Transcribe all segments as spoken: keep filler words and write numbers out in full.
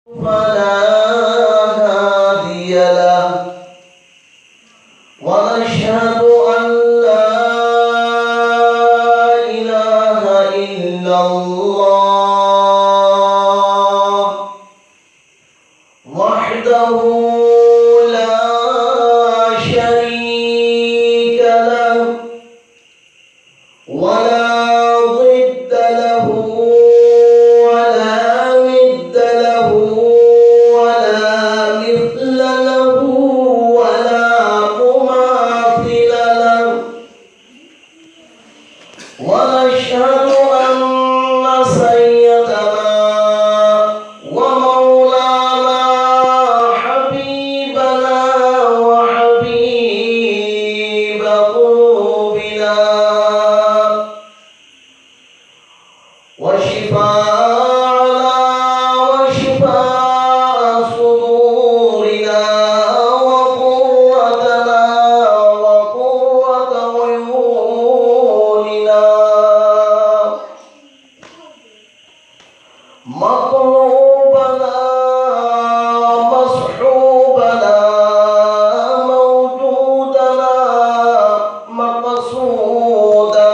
فلا هادي له. ونشهد أن لا إله إلا الله وحده لا شريك له، ولا ضد له، ولا ند له، ولا مثل له، ولا مماثل له. ونشهد أن سيدنا ومولانا حبيبنا وحبيب قلوبنا وشفاعنا وشفاء صدورنا وقرتنا وقرة عيوننا مطلوبنا مصحوبنا موجودنا مقصودنا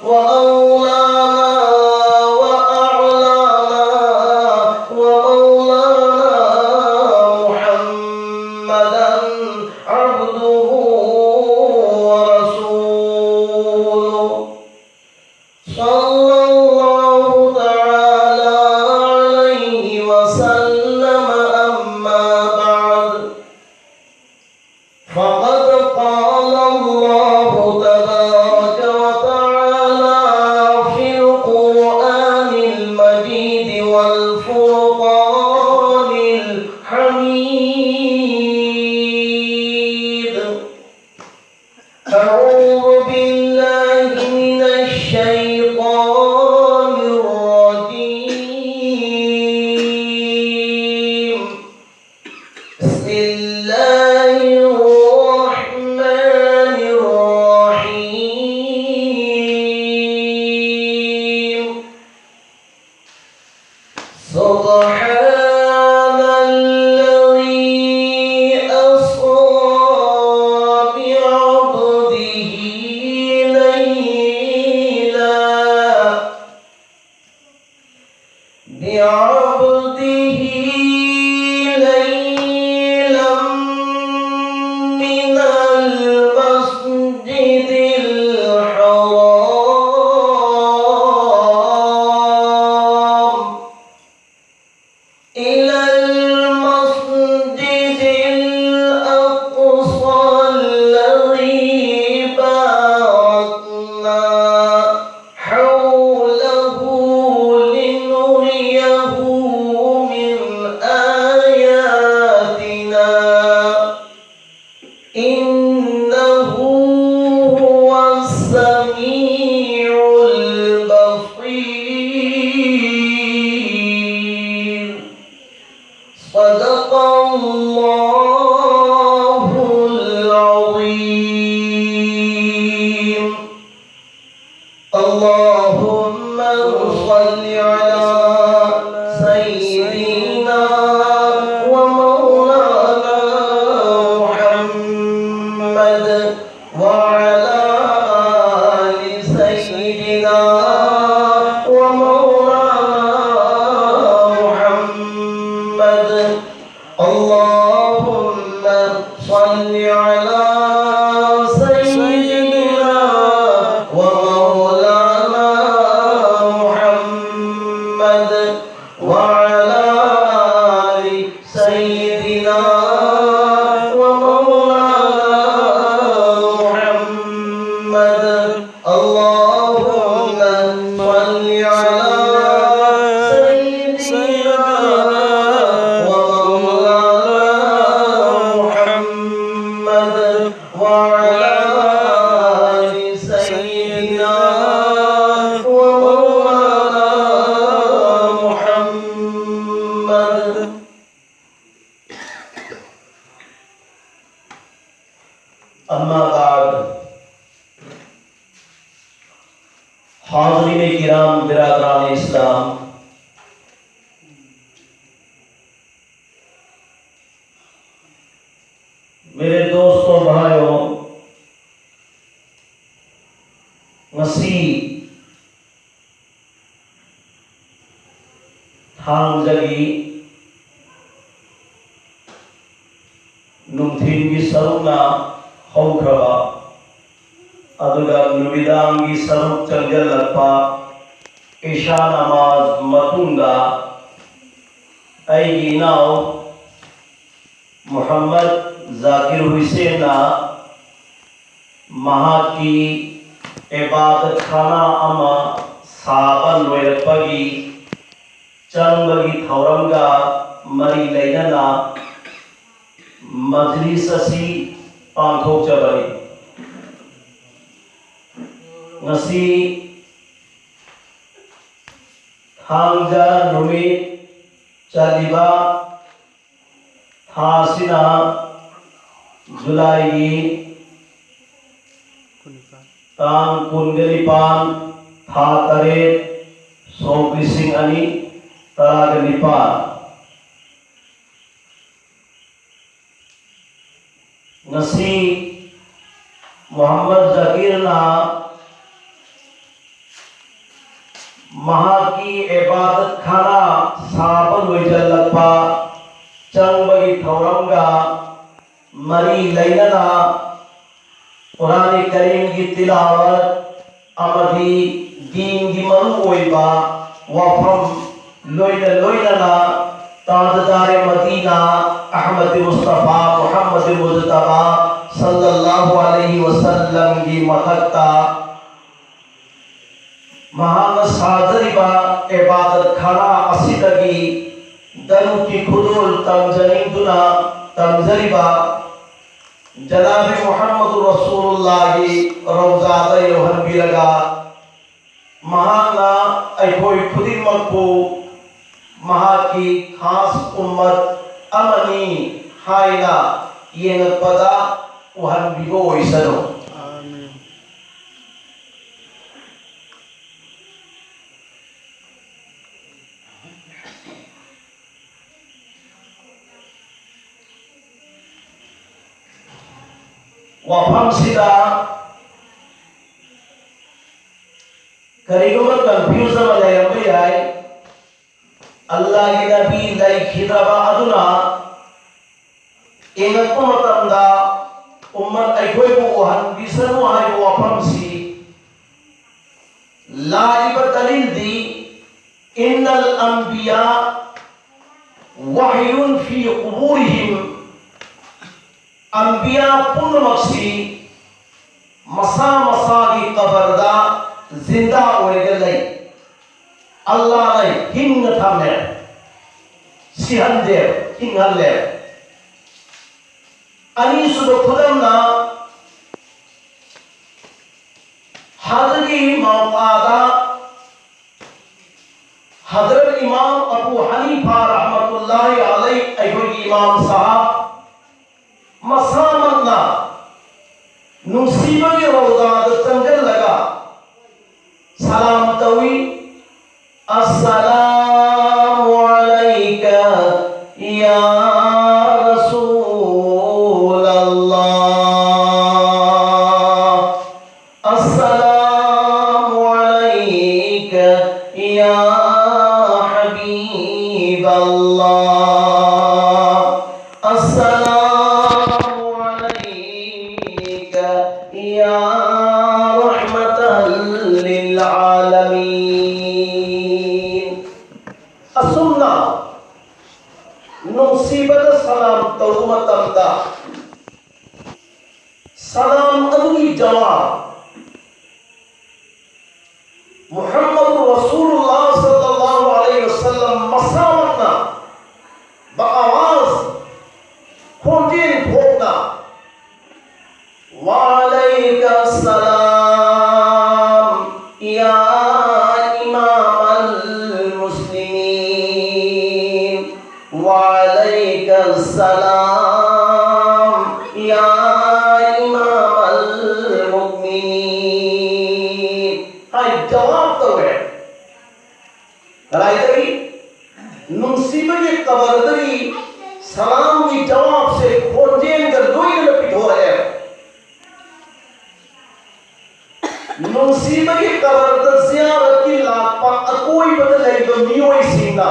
وأولانا وأعلانا ومولانا محمدا عبده ورسوله صلى الله تعالى عليه وسلم. أما بعد، فقد قال الله تبارك وتعالى في القرآن المجيد والفرقان الحميد: أعوذ بالله من الشيطان الرجيم. بسم الله الرحمن الرحيم. سبحان الذي أسرى بعبده ليلا، بعبده ليلا من المسجد الحرام إلى المسجد الأقصى الذي باركنا حوله لنريه من آياتنا، إنه هو السميع البصير. صدق الله العظيم. اللهم صل على سيدنا ومولانا محمد وعلى آل سيدنا ومولانا محمد. اللهم صل على سيدنا ومولانا محمد وعلى آل سيدنا ومولانا محمد. اللهم صل على سيدنا ومولانا محمد وعلى آل سيدنا ومولانا محمد. أما بعد. حاضرین کرام، برادران اسلام، मेरे दोस्तों, भाइयों, ꯉꯁꯤ ꯊꯥꯡꯖꯒꯤ ꯅꯨꯡꯊꯤꯜꯒꯤ ꯁꯔꯨꯛꯅ ꯍꯧꯈ꯭ꯔꯕ, ꯑꯗꯨꯒ ꯅꯨꯃꯤꯗꯥꯡꯒꯤ ꯁꯔꯨꯛ ꯆꯪꯁꯤꯜꯂꯛꯄ, ꯏꯁꯥ ꯅꯃꯥꯖ ꯃꯇꯨꯡꯗ ꯑꯩꯒꯤ ꯏꯅꯥꯎ ꯃꯨꯍꯝꯃꯗ ꯖꯥꯀꯤꯔ ꯍꯨꯏꯁꯦꯟꯅ ꯃꯍꯥꯛꯀꯤ ꯏꯕꯥꯗꯠ ꯈꯥꯅꯥ ꯑꯃ ꯁꯥꯕ ꯂꯣꯏꯔꯛꯄꯒꯤ ꯆꯪꯕꯒꯤ ꯊꯧꯔꯝꯒ ꯃꯔꯤ ꯂꯩꯅꯅ ꯃꯖꯂꯤꯁ ꯑꯁꯤ ꯄꯥꯡꯊꯣꯛꯆꯕꯅꯤ꯫ ꯉꯁꯤ ꯊꯥꯡꯖ ꯅꯨꯃꯤꯠ ꯆꯠꯂꯤꯕ ꯊꯥ ꯑꯁꯤꯅ ꯖꯨꯂꯥꯏꯒꯤ ꯇꯥꯡ ꯀꯨꯟꯒ ꯅꯤꯄꯥꯟ, ꯊꯥ ꯇꯔꯦꯠ, ꯁꯣꯛ ꯂꯤꯁꯤꯡ ꯑꯅꯤ ꯇꯔꯥꯒ ꯅꯤꯄꯥꯟ꯫ ꯉꯁꯤ ꯃꯨꯍꯝꯃꯗ ꯖꯀꯤꯔꯅ ꯃꯍꯥꯛꯀꯤ ꯏꯕꯥꯗꯠ ꯈꯥꯅꯥ ꯁꯥꯕ ꯂꯣꯏꯁꯤꯜꯂꯛꯄ ꯆꯪꯕꯒꯤ ꯊꯧꯔꯝꯒ ꯃꯔꯤ ꯂꯩꯅꯅ ꯀꯨꯔꯥꯟ ꯀꯔꯤꯝꯒꯤ ꯇꯤꯂꯥꯋꯠ ꯑꯃꯗꯤ ꯗꯤꯟꯒꯤ ꯃꯔꯨꯑꯣꯏꯕ ꯋꯥꯐꯝ ꯂꯣꯏꯅ ꯂꯣꯏꯅꯅ ꯇꯥꯖꯗꯥꯔꯦ ꯃꯗꯤꯅꯥ ꯑꯍꯃꯗ ꯃꯨꯁꯇꯐꯥ ꯃꯨꯍꯝꯃꯗ ꯃꯨꯖꯇꯕꯥ ꯁꯜꯂꯜꯂꯥꯍꯨ ꯑꯂꯩꯍꯤ ꯋꯁꯜꯂꯝꯒꯤ ꯃꯊꯛꯇ ꯃꯍꯥꯛꯅ ꯁꯥꯖꯔꯤꯕ ꯏꯕꯥꯗꯠ ꯈꯥꯅꯥ ꯑꯁꯤꯗꯒꯤ ꯗꯔꯨꯗꯀꯤ ꯈꯨꯗꯣꯜ ꯇꯝꯖꯅꯤꯡꯗꯨꯅ ꯇꯝꯖꯔꯤꯕ ꯖꯅꯥꯕꯤ ꯃꯨꯍꯝꯃꯗꯨ ꯔꯁꯨꯂꯨꯜꯂꯥꯍꯒꯤ ꯔꯧꯖꯥꯗ ꯌꯧꯍꯟꯕꯤꯔꯒ ꯃꯍꯥꯛꯅ ꯑꯩꯈꯣꯏ ꯈꯨꯗꯤꯡꯃꯛꯄꯨ ꯃꯍꯥꯛꯀꯤ ꯈꯥꯁ ꯎꯝꯃꯠ ꯑꯃꯅꯤ ꯍꯥꯏꯅ ꯌꯦꯡꯉꯛꯄꯗ ꯎꯍꯟꯕꯤꯕ ꯑꯣꯏꯁꯅꯨ꯫ ꯑꯥꯃꯤꯟ꯫ ꯋꯥꯐꯝꯁꯤꯗ ꯀꯔꯤꯒꯨꯝꯕ ꯀꯟꯐ꯭ꯌꯨꯖ ꯑꯃ ꯂꯩꯔꯝꯕ ꯌꯥꯏ꯫ ꯑꯜꯂꯥꯍꯒꯤ ꯅꯕꯤ ꯂꯩꯈꯤꯗ꯭ꯔꯕ ꯑꯗꯨꯅ ꯌꯦꯡꯉꯛꯄ ꯃꯇꯝꯗ ꯎꯝꯃꯠ ꯑꯩꯈꯣꯏꯕꯨ ꯎꯍꯟꯕꯤꯁꯅꯨ ꯍꯥꯏꯕ ꯋꯥꯐꯝꯁꯤ ꯂꯥꯛꯏꯕ ꯗꯂꯤꯜꯗꯤ "ꯏꯟꯅꯜ ꯑꯝꯕꯤꯌꯥ ꯋꯥꯍꯌꯨꯟ ꯐꯤ ꯀꯨꯕꯨꯔꯤꯍꯤꯝ", ꯑꯝꯕꯤꯌꯥ ꯄꯨꯝꯅꯃꯛꯁꯤ ꯃꯁꯥ ꯃꯁꯥꯒꯤ ꯀꯕꯔꯗ ꯖꯤꯟꯗꯥ ꯑꯣꯏꯔꯒ ꯂꯩ꯫ ꯑꯜꯂꯥꯍꯅ ꯍꯤꯡꯅ ꯊꯝꯃꯦ, ꯁꯤꯍꯟꯗꯦ, ꯍꯤꯡꯍꯜꯂꯦ꯫ ꯑꯅꯤꯁꯨꯕ ꯈꯨꯗꯝꯅ ꯍꯖꯒꯤ ꯃꯧꯀꯥꯗ ꯍꯖꯔꯠ ꯏꯃꯥꯝ ꯑꯕꯨ ꯍꯅꯤꯐꯥ ꯔꯍꯃꯇꯨꯜꯂꯥꯍꯤ ꯑꯂꯩ, ꯑꯩꯈꯣꯏꯒꯤ ꯏꯃꯥꯝ ꯁꯥꯍꯕ ꯃꯁꯥꯃꯛꯅ ꯅꯨꯡꯁꯤꯕꯒꯤ ꯔꯧꯗꯥꯗ ꯆꯪꯁꯤꯜꯂꯒ ꯁꯂꯥꯝ ꯇꯧꯏ꯫ "ꯑꯁꯁꯂꯥꯃꯨ ꯑꯂꯩꯀ ꯌꯥ ꯔꯁꯨꯂꯜꯂꯥꯍ, ꯑꯁꯁꯂꯥꯃꯨ ꯑꯂꯩꯀ ꯌꯥ ꯍꯕꯤꯕꯜꯂꯥꯍ, ꯑꯁꯁꯂꯥꯃꯨ ꯑꯂꯩꯀ ꯌꯥ ꯔꯍꯃꯇꯜ ꯂꯤꯜ ꯑꯥꯂꯃꯤꯟ"꯫ ꯑꯁꯨꯝꯅ ꯅꯨꯡꯁꯤꯕꯗ ꯁꯂꯥꯝ ꯇꯧꯕ ꯃꯇꯝꯗ ꯁꯂꯥꯝ ꯑꯗꯨꯒꯤ ꯖꯋꯥꯕ ꯃꯨꯍꯝꯃꯗꯨ ꯔꯁꯨꯂꯨꯜꯂꯥꯍ ꯁꯜꯂꯜꯂꯥꯍꯨ ꯑꯂꯩꯍꯤ ꯋꯁꯜꯂꯝ ꯃꯁꯥꯃꯛꯅ ꯕꯑꯋꯥꯖ, ꯈꯣꯟꯖꯦꯜ ꯊꯣꯛꯅ, "ꯋꯥꯂꯩꯀ ꯁꯂꯥꯝ ꯌꯥ ꯏꯃꯥꯃꯜ ꯃꯨꯁꯂꯤꯃꯤꯟ, ꯋꯥꯂꯩꯀ ꯁꯂꯥꯝ ꯌꯥ ꯏꯃꯥꯃꯜ ꯃꯨꯑꯃꯤꯅꯤꯟ" ꯍꯥꯏ ꯖꯋꯥꯕ ꯇꯧꯋꯦ꯫ ꯀꯗꯥꯏꯗꯒꯤ? ꯅꯨꯡꯁꯤꯕꯒꯤ ꯀꯕꯔꯗꯒꯤ ꯁꯂꯥꯝꯒꯤ ꯖꯋꯥꯕꯁꯦ ꯈꯣꯟꯖꯦꯜꯒ ꯂꯣꯏꯅꯅ ꯄꯤꯊꯣꯔꯛꯑꯦ꯫ ꯅꯨꯡꯁꯤꯕꯒꯤ ꯀꯕꯔꯗ ꯖꯤꯌꯥꯔꯠꯀꯤ ꯂꯥꯛꯄ ꯑꯀꯣꯏꯕꯗ ꯂꯩꯕ ꯃꯤꯑꯣꯏꯁꯤꯡꯅ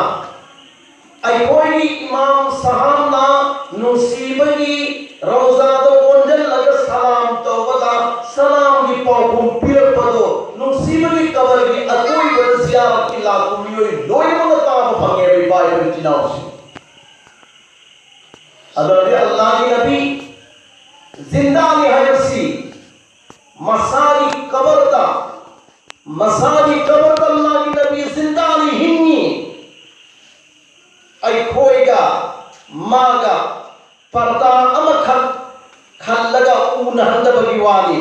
ꯑꯩꯈꯣꯏꯒꯤ ꯏꯃꯥꯝ ꯁꯥꯍꯥꯕꯅ ꯅꯨꯡꯁꯤꯕꯒꯤ ꯔꯧꯖꯥꯗ ꯑꯣꯟꯁꯤꯜꯂꯒ ꯁꯂꯥꯝ ꯇꯧꯕꯗ ꯁꯂꯥꯝꯒꯤ ꯄꯥꯎꯈꯨꯝ ꯄꯤꯔꯛꯄꯗꯣ ꯅꯨꯡꯁꯤꯕꯒꯤ ꯀꯕꯔꯒꯤ ꯑꯀꯣꯏꯕꯗ ꯖꯤꯌꯥꯔꯠꯀꯤ ꯂꯥꯛꯄ ꯃꯤꯑꯣꯏ ꯂꯣꯏꯅꯃꯛꯅ ꯇꯥꯕ ꯐꯪꯉꯦꯕ, ꯏꯄꯥ ꯏꯄꯨ ꯏꯆꯤꯟ ꯏꯅꯥꯎꯁꯤꯡ꯫ ꯑꯗꯨꯗꯤ ꯑꯜꯂꯥꯍꯒꯤ ꯅꯕꯤ ꯖꯤꯟꯗꯥꯅꯤ ꯍꯥꯏꯕꯁꯤ ꯃꯁꯥꯒꯤ ꯀꯕꯔꯗ, ꯃꯁꯥꯒꯤ ꯀꯕꯔꯗ ꯑꯜꯂꯥꯍꯒꯤ ꯅꯕꯤ ꯖꯤꯟꯗꯥꯅꯤ, ꯍꯤꯡꯉꯤ꯫ ꯑꯩꯈꯣꯏꯒ ꯃꯥꯒ ꯄꯔꯗꯥ ꯑꯃꯈꯛ ꯈꯜꯂꯒ ꯎꯅꯍꯟꯗꯕꯒꯤ ꯋꯥꯅꯤ꯫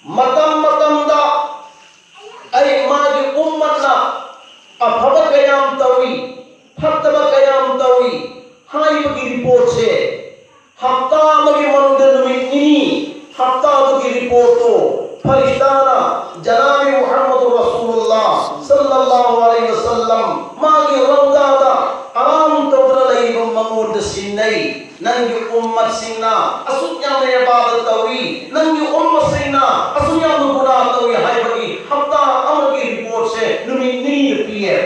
ꯃꯇꯝ ꯃꯇꯝꯗ ꯑꯩ ꯃꯥꯒꯤ ꯎꯝꯃꯠꯅ ꯑꯐꯕ ꯀꯌꯥꯝ ꯇꯧꯏ, ꯐꯠꯇꯕ ꯀꯌꯥꯝ ꯇꯧꯏ ꯍꯥꯏꯕꯒꯤ ꯔꯤꯄꯣꯔꯠꯁꯦ ꯍꯞꯇꯥ ꯑꯃꯒꯤ ꯃꯅꯨꯡꯗ ꯅꯨꯃꯤꯠ ꯅꯤꯅꯤ, ꯍꯞꯇꯥꯗꯨꯒꯤ ꯔꯤꯄꯣꯔꯠꯇꯨ ꯐꯔꯤꯁꯇꯥꯅ ꯖꯅꯥꯕꯤ ꯃꯨꯍꯝꯃꯗꯨ ꯔꯁꯨꯂꯨꯜꯂꯥ ꯁꯜꯂꯜꯂꯥꯍꯨ ꯑꯂꯩꯍꯤ ꯋꯁꯜꯂꯝ ꯃꯥꯒꯤ ꯔꯧꯗꯥꯗ ꯑꯔꯥꯝ ꯇꯧꯗꯨꯅ ꯂꯩꯕ ꯃꯉꯣꯟꯗ ꯁꯤꯟꯅꯩ꯫ ꯅꯪꯒꯤ ꯎꯝꯃꯠꯁꯤꯡꯅ ꯑꯁꯨꯛ ꯌꯥꯝꯅ ꯏꯕꯥꯗꯠ ꯇꯧꯏ, ꯅꯪꯒꯤ ꯎꯝꯃꯠꯁꯤꯡꯅ ꯑꯁꯨꯛ ꯌꯥꯝꯅ ꯒꯨꯅꯥ ꯇꯧꯏ ꯍꯥꯏꯕꯒꯤ ꯍꯞꯇꯥ ꯑꯃꯒꯤ ꯔꯤꯄꯣꯔꯠꯁꯦ ꯅꯨꯃꯤꯠ ꯅꯤꯅꯤꯗ ꯄꯤꯌꯦ꯫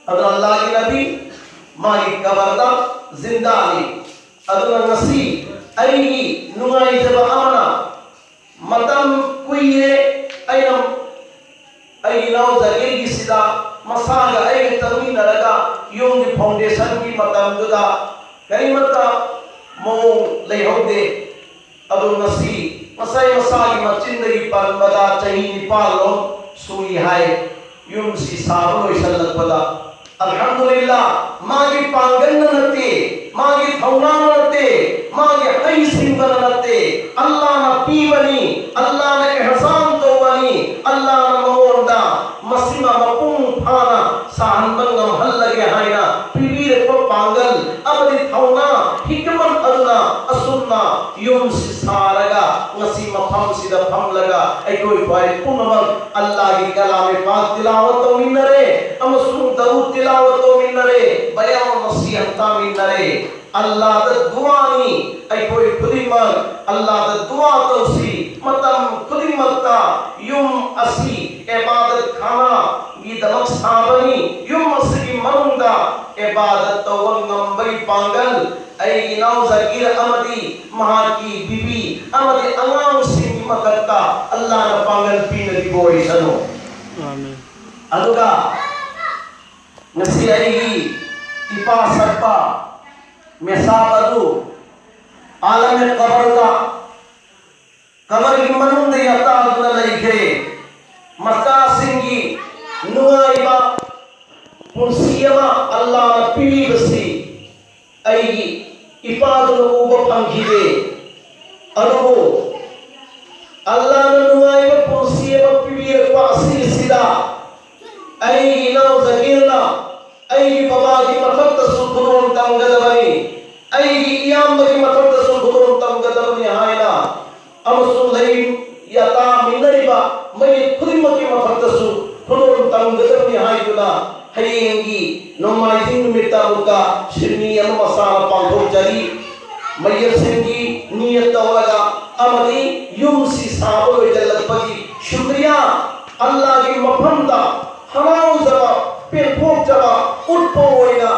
ꯑꯗꯨꯅ ꯑꯜꯂꯥꯍꯒꯤ ꯅꯕꯤ ꯃꯥꯒꯤ ꯀꯕꯔꯗ ꯖꯤꯟꯗꯥꯅꯤ꯫ ꯑꯗꯨꯅ ꯉꯁꯤ ꯑꯩꯒꯤ ꯅꯨꯡꯉꯥꯏꯖꯕ ꯑꯃꯅ ꯃꯇꯝ ꯀꯨꯏꯔꯦ ꯑꯩꯅ ꯑꯩꯒꯤ ꯏꯅꯥꯎ ꯖꯒꯤꯔꯒꯤꯁꯤꯗ ꯃꯁꯥꯒ ꯑꯩꯒ ꯆꯪꯃꯤꯟꯅꯔꯒ ꯌꯨꯝꯒꯤ ꯐꯥꯎꯟꯗꯦꯁꯟꯒꯤ ꯃꯇꯝꯗꯨꯗ ꯀꯔꯤꯃꯠꯇ ꯃꯑꯣꯡ ꯂꯩꯍꯧꯗꯦ꯫ ꯑꯗꯨ ꯉꯁꯤ ꯉꯁꯥꯏ ꯃꯁꯥꯒꯤ ꯃꯆꯤꯟꯗꯒꯤ ꯄꯟꯕꯗ ꯆꯍꯤ ꯅꯤꯄꯥꯜ ꯂꯣꯝ ꯁꯨꯏ ꯍꯥꯏ ꯌꯨꯝꯁꯤ ꯁꯥꯕ ꯂꯣꯏꯁꯤꯜꯂꯛꯄꯗ꯫ ꯑꯜꯍꯝꯗꯨꯂꯤꯜꯂꯥ, ꯃꯥꯒꯤ ꯄꯥꯡꯒꯜꯅ ꯅꯠꯇꯦ, ꯃꯥꯒꯤ ꯊꯧꯅꯥꯅ ꯅꯠꯇꯦ, ꯃꯥꯒꯤ ꯍꯩꯁꯤꯡꯕꯅ ꯅꯠꯇꯦ, ꯑꯜꯂꯥꯍꯅ ꯄꯤꯕꯅꯤ, ꯑꯜꯂꯥꯍꯅ ꯏꯍꯁꯥꯟ ꯇꯧꯕꯅꯤ, ꯑꯜꯂꯥꯍꯅ ꯃꯉꯣꯟꯗ ꯃꯁꯤꯃ ꯃꯄꯨꯡ ꯐꯥꯅ ꯁꯥꯍꯟꯕ ꯉꯝꯍꯜꯂꯒꯦ ꯍꯥꯏꯅ ꯄꯤꯕꯤꯔꯛꯄ ꯄꯥꯡꯒꯜ ꯑꯃꯗꯤ ꯊꯧꯅꯥ, ꯍꯤꯀꯃꯠ ꯑꯗꯨꯅ ꯑꯁꯨꯝꯅ ꯌꯨꯝꯁꯤ ꯁꯥꯔꯒ ꯉꯁꯤ ꯃꯐꯝꯁꯤꯗ ꯐꯝꯂꯒ ꯑꯩꯈꯣꯏ ꯈ꯭ꯋꯥꯏ ꯄꯨꯝꯅꯃꯛ ꯑꯜꯂꯥꯍꯒꯤ ꯀꯂꯥꯃꯦ ꯄꯥꯛ ꯇꯤꯂꯥꯋꯠ ꯇꯧꯃꯤꯟꯅꯔꯦ ꯑꯃꯁꯨꯡ ꯗꯔꯨꯗ ꯇꯤꯂꯥꯋꯠ ꯇꯧꯃꯤꯟꯅꯔꯦ, ꯕꯌꯥꯟ ꯅꯁꯤꯍꯠ ꯇꯥꯃꯤꯟꯅꯔꯦ꯫ ꯑꯜꯂꯥꯗ ꯗꯨꯋꯥꯅꯤ꯫ ꯑꯩꯈꯣꯏ ꯈꯨꯗꯤꯡꯃꯛ ꯑꯜꯂꯥꯗ ꯗꯨꯋꯥ ꯇꯧꯁꯤ꯫ ꯃꯇꯝ ꯈꯨꯗꯤꯡꯃꯛꯇ ꯌꯨꯝ ꯑꯁꯤ ꯏꯕꯥꯗꯠ ꯈꯥꯅꯥꯒꯤꯗꯃꯛ ꯁꯥꯕꯅꯤ꯫ ꯌꯨꯝ ꯑꯁꯤꯒꯤ ꯃꯅꯨꯡꯗ ꯏꯕꯥꯗꯠ ꯇꯧꯕ ꯉꯝꯕꯒꯤ ꯄꯥꯡꯒꯜ ꯑꯩꯒꯤ ꯏꯅꯥꯎ ꯖꯀꯤꯔ ꯑꯃꯗꯤ ꯃꯍꯥꯛꯀꯤ ꯕꯤꯕꯤ ꯑꯃꯗꯤ ꯑꯉꯥꯡꯁꯤꯡꯒꯤ ꯃꯊꯛꯇ ꯑꯜꯂꯥꯅ ꯄꯥꯡꯒꯜ ꯄꯤꯅꯕꯤꯕ ꯑꯣꯏꯁꯅꯨ꯫ ꯑꯗꯨꯒ ꯉꯁꯤ ꯑꯩꯒꯤ ꯏꯄꯥ ꯁꯛꯄ ꯃꯦꯁꯥꯕ ꯑꯗꯨ ꯑꯥꯂꯝ ꯀꯕꯔꯗ, ꯀꯕꯔꯒꯤ ꯃꯅꯨꯡꯗ ꯌꯥꯇꯥꯗꯨꯅ ꯂꯩꯈ꯭ꯔꯦ꯫ ꯃꯆꯥꯁꯤꯡꯒꯤ ꯅꯨꯡꯉꯥꯏꯕ ꯄꯨꯟꯁꯤ ꯑꯃ ꯑꯜꯂꯥꯅ ꯄꯤꯕꯤꯕꯁꯤ ꯑꯩꯒꯤ ꯏꯄꯥꯗꯨꯅ ꯎꯕ ꯐꯪꯈꯤꯗꯦ꯫ ꯑꯗꯨꯕꯨ ꯑꯜꯂꯥꯅ ꯅꯨꯡꯉꯥꯏꯕ ꯄꯨꯟꯁꯤ ꯑꯃ ꯄꯤꯕꯤꯔꯛꯄ ꯑꯁꯤꯁꯤꯗ ꯑꯩꯒꯤ ꯏꯅꯥꯎ ꯖꯀꯤꯔꯅ ꯑꯩꯒꯤ ꯕꯕꯥꯒꯤ ꯃꯊꯛꯇꯁꯨ ꯈꯨꯗꯣꯜ ꯇꯝꯒꯗꯕꯅꯤ, ꯑꯩꯒꯤ ꯏꯌꯥꯝꯕꯒꯤ ꯃꯊꯛꯇꯁꯨ ꯈꯨꯗꯣꯜ ꯇꯝꯒꯗꯕꯅꯤ ꯍꯥꯏꯅ ꯑꯃꯁꯨꯡ ꯂꯩ ꯌꯥꯇꯥꯃꯤꯟꯅꯔꯤꯕ ꯃꯌꯦꯛ ꯈꯨꯗꯤꯡꯃꯛꯀꯤ ꯃꯊꯛꯇꯁꯨ ꯈꯨꯗꯣꯜ ꯇꯝꯒꯗꯕꯅꯤ ꯍꯥꯏꯗꯨꯅ ꯍꯌꯦꯡꯒꯤ ꯅꯣꯡꯃꯥꯏꯖꯤꯡ ꯅꯨꯃꯤꯠꯇ ꯑꯃꯨꯛꯀ ꯁꯤꯟꯅꯤ ꯑꯃ ꯃꯁꯥꯅ ꯄꯥꯡꯊꯣꯛꯆꯔꯤ꯫ ꯃꯌꯦꯛꯁꯤꯡꯒꯤ ꯅꯤꯌꯠ ꯇꯧꯔꯒ ꯑꯃꯗꯤ ꯌꯨꯝꯁꯤ ꯁꯥꯕ ꯂꯣꯏꯁꯤꯜꯂꯛꯄꯒꯤ ꯁꯨꯀ꯭ꯔꯤꯌꯥ ꯑꯜꯂꯥꯒꯤ ꯃꯐꯝꯗ ꯍꯔꯥꯎꯖꯕ, ꯄꯦꯟꯊꯣꯛꯆꯕ ꯎꯠꯄ ꯑꯣꯏꯅ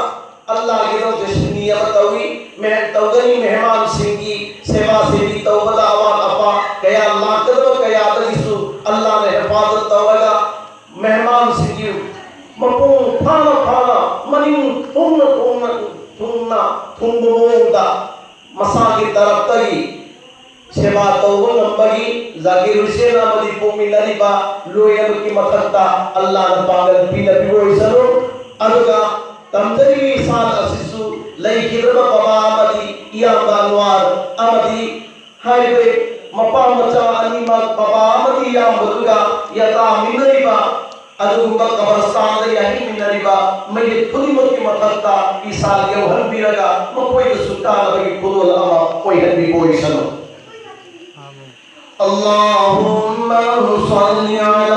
ꯑꯜꯂꯥꯒꯤꯗꯃꯛꯇ ꯁꯤꯟꯅꯤ ꯑꯃ ꯇꯧꯏ꯫ ꯃꯦ-, ꯇꯧꯒꯅꯤ꯫ ꯃꯦꯍꯃꯥꯟꯁꯤꯡꯒꯤ ꯁꯦꯕꯥ ꯁꯦꯕꯤ ꯇꯧꯕꯗ ꯑꯋꯥꯠ ꯑꯄꯥ ꯀꯌꯥ ꯂꯥꯛꯀꯗꯕ ꯀꯌꯥꯗꯒꯤꯁꯨ ꯑꯜꯂꯥꯅ ꯍꯦꯐꯥꯖꯠ ꯇꯧꯔꯒ ꯃꯦꯍꯃꯥꯟꯁꯤꯡꯒꯤ ꯃꯄꯨꯡ ꯐꯥꯅ ꯐꯥꯅ ꯃꯅꯤꯡ ꯊꯨꯡꯅ ꯊꯨꯡꯅ ꯊꯨꯡꯅ ꯊꯨꯡꯕ ꯃꯑꯣꯡꯗ ꯃꯁꯥꯒꯤ ꯇꯔꯞꯇꯒꯤ ꯁꯦꯕꯥ ꯇꯧꯕ ꯉꯝꯕꯒꯤ ꯖꯥꯀꯤꯔ ꯍꯨꯁꯦꯟ ꯑꯃꯗꯤ ꯄꯣꯛꯃꯤꯟꯅꯔꯤꯕ ꯂꯣꯏꯅꯃꯛꯀꯤ ꯃꯊꯛꯇ ꯑꯜꯂꯥꯅ ꯄꯥꯡꯒꯜ ꯄꯤꯅꯕꯤꯕ ꯑꯣꯏꯁꯅꯨ꯫ ꯑꯗꯨꯒ ꯇꯝꯖꯔꯤꯕ ꯏꯁꯥꯟ ꯑꯁꯤꯁꯨ ꯂꯩꯈꯤꯗ꯭ꯔꯕ ꯕꯕꯥ ꯑꯃꯗꯤ ꯏꯌꯥꯝꯕ ꯑꯟꯋꯥꯔ ꯑꯃꯗꯤ ꯍꯥꯏꯔꯤꯕ ꯃꯄꯥ ꯃꯆꯥ ꯑꯅꯤꯃꯛ ꯕꯕꯥ ꯑꯃꯗꯤ ꯏꯌꯥꯝꯕꯗꯨꯒ ꯌꯥꯇꯥꯃꯤꯟꯅꯔꯤꯕ ꯑꯗꯨꯒꯨꯝꯕ ꯀꯕꯔꯁꯇꯥꯟꯗ ꯌꯥꯍꯤꯡꯃꯤꯟꯅꯔꯤꯕ ꯃꯌꯦꯛ ꯈꯨꯗꯤꯡꯃꯛꯀꯤ ꯃꯊꯛꯇ ꯏꯁꯥ ꯌꯧꯍꯟꯕꯤꯔꯒ ꯃꯈꯣꯏꯗꯁꯨ ꯀꯥꯟꯅꯕꯒꯤ ꯈꯨꯗꯣꯜ ꯑꯃ ꯑꯣꯏꯍꯟꯕꯤꯕ ꯑꯣꯏꯁꯅꯨ꯫ اللهم صل على